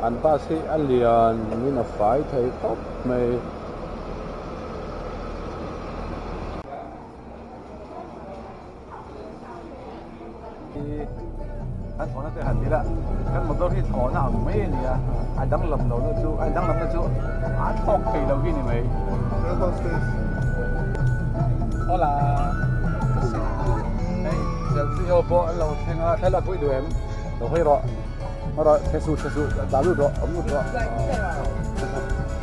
An bus hi a lian in a fai thei khawp mai. An thlawhna te han ila kan motor hi thlawhna ang mai a ni a a danglam lo na chu a danglam na chu a thlawk thei lo hi a ni mai. Hola hei selfie ho pawh an lo thleng a thlalak pawh i duh em lo hawi rawh haw rawh che suh che suh dah lut rawh awm lut rawh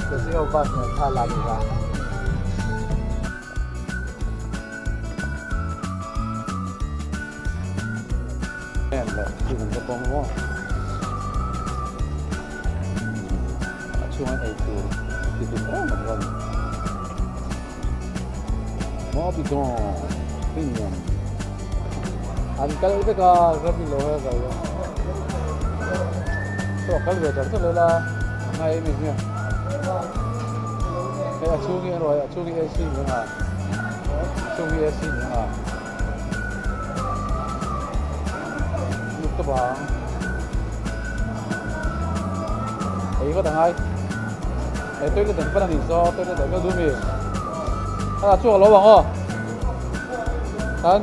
selfie ho bus nen thla la duh vang. Em leh chu kan va pawng maw a chhunga ei tur chi tin reng an rawn Mobicon premium an kal vek a ram in lo her zo a chaw kal ve char char ila a ngai em em hian hei a chhung hi a ruai a chhung hi AC ni ang a chhung hi AC ni ang a. Lut bang ei vat angai he toilet an pan a nih saw toilet ah kal duh mi a chhuak lo ang aw khan.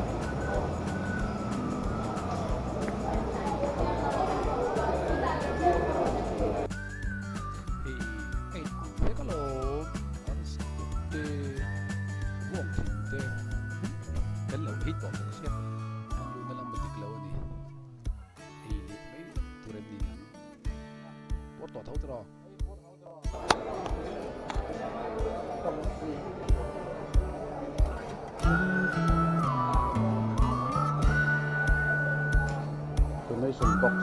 Hei ang vek alawm an step te vuak thin te kan lo hit tawh bawk sia kan luhna lam a dik lo a ni ei leh mai tur em ni ang pawr tawh tho tawh Donation box.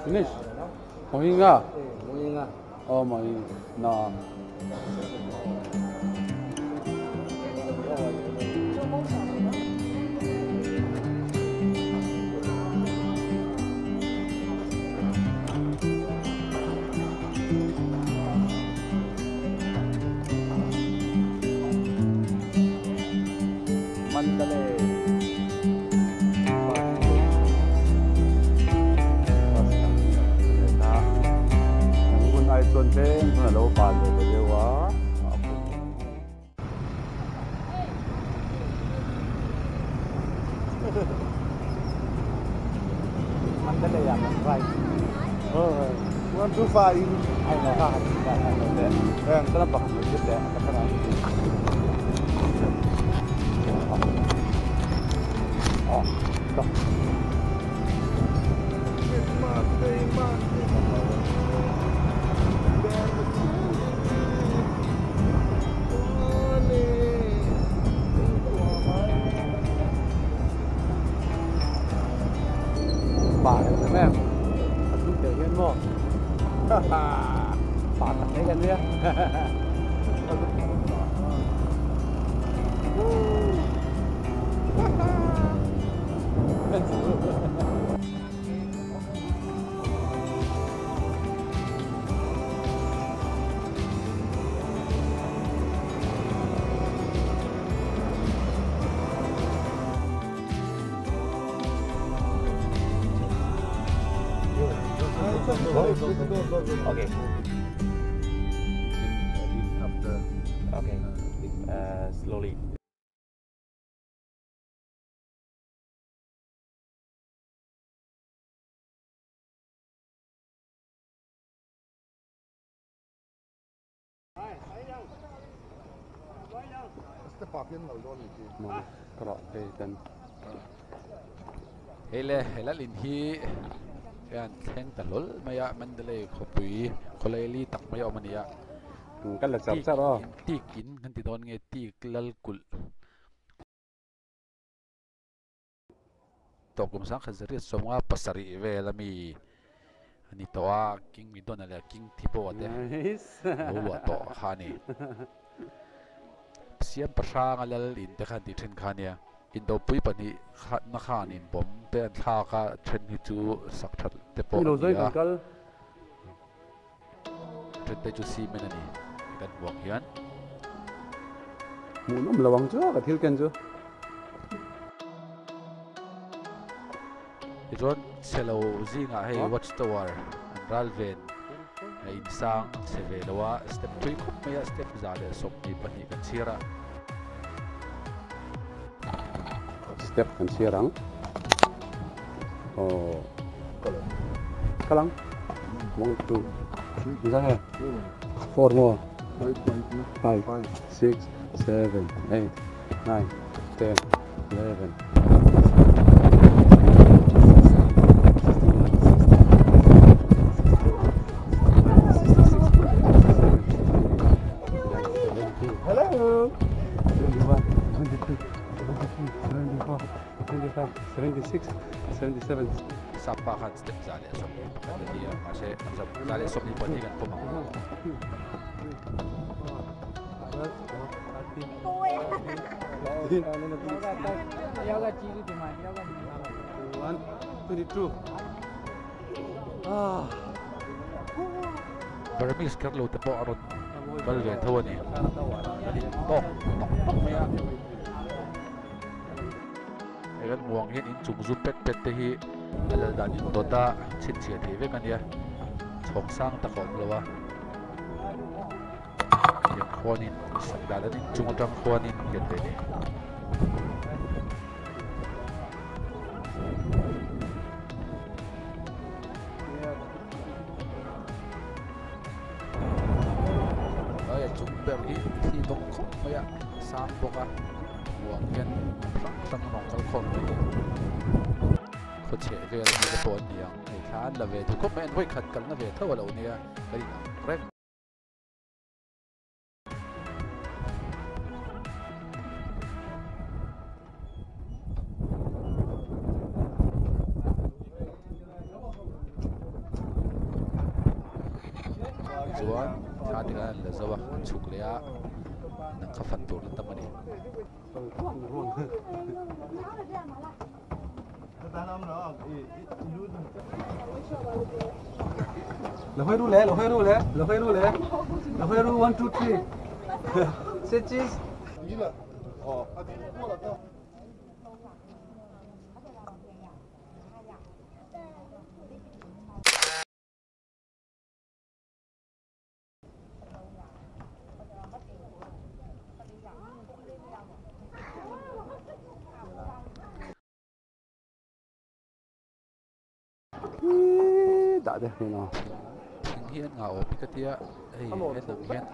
Finish. Mohinga. Mohinga. Oh, mohinga. No. Mandalay. Hun ai chuan tlem chuan a lo van leh ta deuh a. Mandalay ah kan ride. 125 Ai no kha han ai no te. Salam pakhat mai zet leh ka thana. Oh, to. Bà em em. Thật lúc để hiên mô. Bà thật đấy gần đi. Okay. Okay. Slowly. Hei le helal in hi hian thleng ta hlawl mai a Mandalay khawpui khawlaili tak mai a awm a ni a Kan la char char aw. Tik in kan ti dawn nge tik lal kulh tawh kum sangkhat zariat sawmnga pasarih vel ami a ni tawh a King Midona leh King Thibaw te lo luah tawh kha a ni. Siam pahranga lal in te khan tih then kha a nia. Indopui pahnih khatna khan in bawm te an thlak a then hi chu sak that te pawh a ni a. Then te chu cement a ni kan hmuh ang hian. Hmuhnawm lo ang chu ka thil ken chu. Tichuan chhe lo zingah hei watch tower an ral ven a insang chhe ve lo a, step thui khawp mai a, step 122 kan chhiar a. Step kan chhiar ang. Aw kal ang. One two three zang e. Four more. Five six seven eight nine ten 11. Hello. 21, 22, 23, 24, 25, 76, 77. Sapa khan step 121 a ni a, mahse 122 kan pawm ang. Burmese kher lo te pawh a rawn kal ve tho a ni. An in tawk tawk tawk mai a. Hei kan hmuh ang hian inchung zu pet pet te hi a lal dan indawt a chhinchhiah theih vek a nia. Chhawng sang tak a awm lo a. Tiang khuanin sak dan an inchung atang khuanin nghet ve ni. Ai a chung ber hi thli dawng khawp mai a sang bawk a muang hian hrang hrang an rawn kal khawm mai ni. Khaw chheh vel ami te pawh an ni ang hei thla an la ve duh khawp mai an vawi khat kalna ve tho a lo nia kan inang reng. Chuan thla te khan an la zo a an chhuk leh a nang kha fan tur la tam a ni. Lo hawi ru le, lo hawi ru le, lo hawi ru le, lo hawi ru, one, two, three. Say cheese. Dah te hmun a. Thing hi an ngah awm hi ka tia hei en ang hian.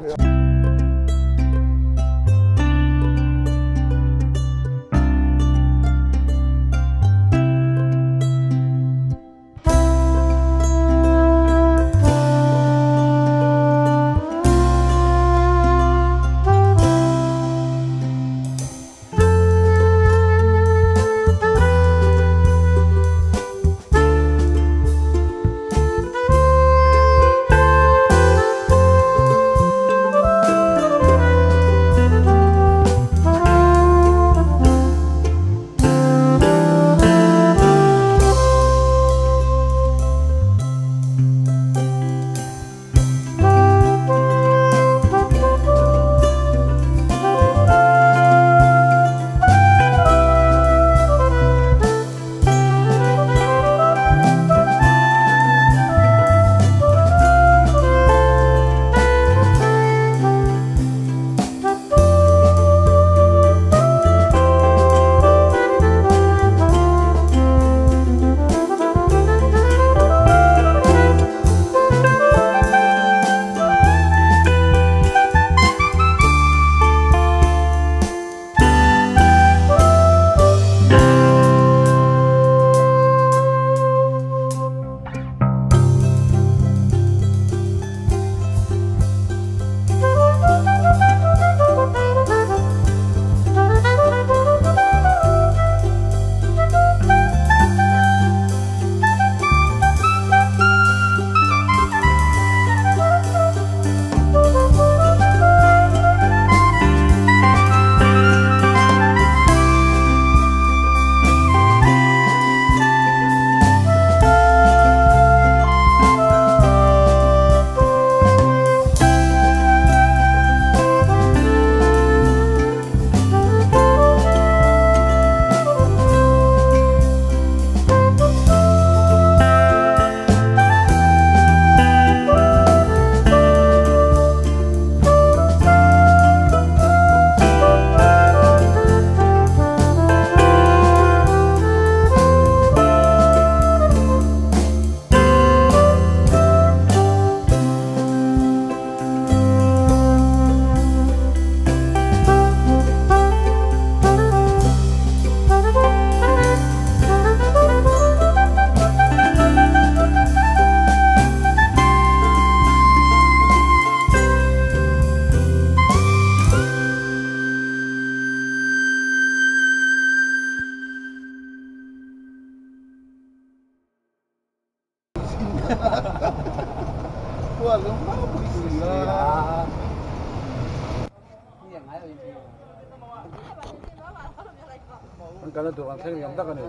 An kalna tur an thleng liam tak a ni.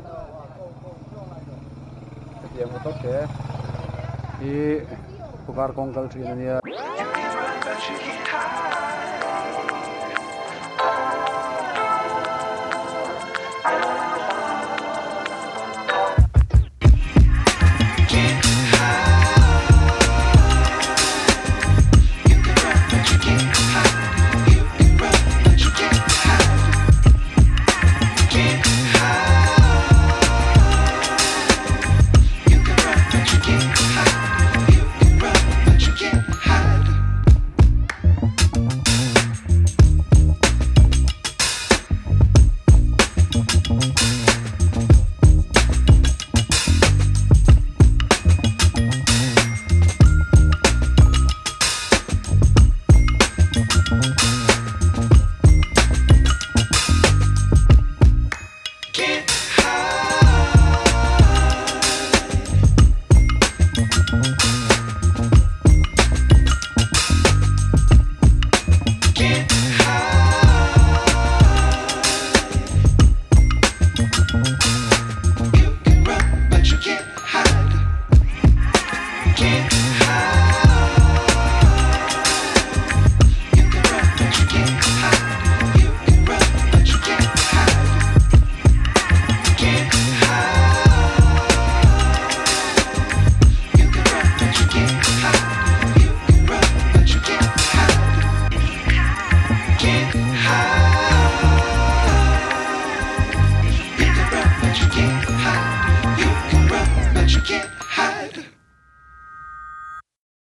Hetiang motor te hi khawkar kawng kal thin a nia.